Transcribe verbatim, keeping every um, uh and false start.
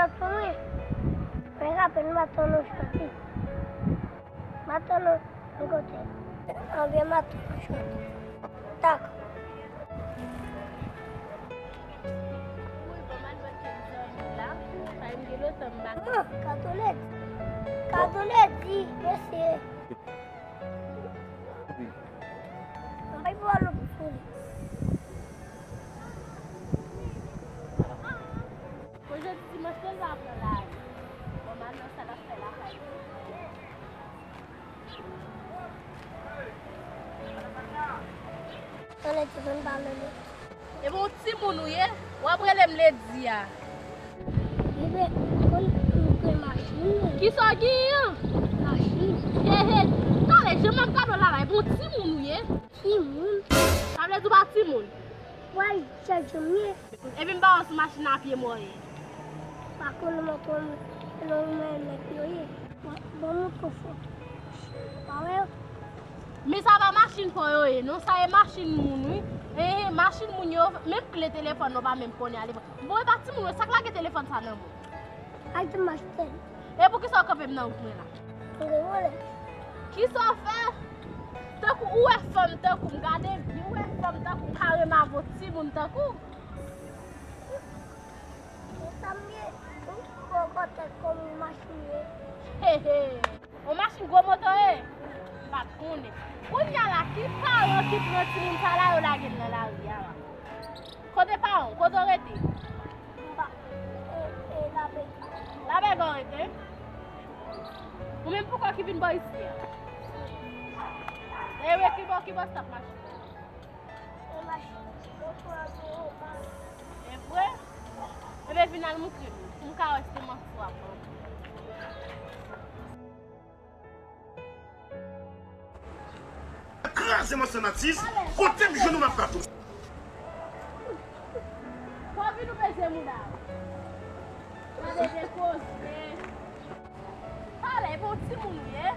Chante pou mwen. Mwen rape, m pa tann ou chante. M pa tann ou yon kote. Anbyen, m pa tann ou chante. Dakò. Wi, bon, m al jwenn kèk zanmi la. Sa m gen lontan m pa. Ah, Kadolèt. Kadolèt di, mesye. Mwen pa pral sou li. Bon, jodi dimanch, tout sa pran lari. Bon, m al nan sa l ap fè lakay li. Tande ti moun pale li. E bon, timoun ou ye? W ap rele m Ledi a. Bebe, ou konn m gen machin? Kisa w genyen an? Machin. He, he. Talè, jan m ap gade w la la, e bon, timoun ou ye? Timoun? Sa vle di w pa timoun? Wè, se jan m ye. Epi m pa wè w sou machin nan a pye m wè w ye. Pa konnen mwen twò lwen nèg yo ye. Bon, bon, mwen twò fò. Pa wè yo? Men sa pa machin fò yo ye, non, sa e machin moun, wi. E, machin moun yo, menm kle telefòn nou pa menm konnen ale pran. Bon, e pa timoun, wi, sa k lage telefòn sa nan men w? Al te mache. E poukisa w kanpe m nan wout mwen la? Mwen gen vòlè. Kisa w fè? Tankou ou wè fanm tankou m, gade byen, ou wè fanm tankou m, kare m avè w timoun tankou w. Sa m ye, m poko tèt kòm yon machin ye. He, he. Yon machin gwo moto ye? M pa t konnen. Kounye a la, ki paran ki pran timoun sa la, yo lage l nan lari a la? Kote paran w? Kote w rete? M pa, e, e, Labègò. Labègò w rete? Ou menm poukò ki vin bò isi a? E wi, ki bò, ki bò stop machin? E vre? Ebyen, vin al moutre m, pou m ka wè si se manti w ap ban m. Kraze mòso Natis, kote m jwenn ou m ap bat ou. Fò vin ou peze mouda. Gade de koze. Talè, bon timoun ou ye?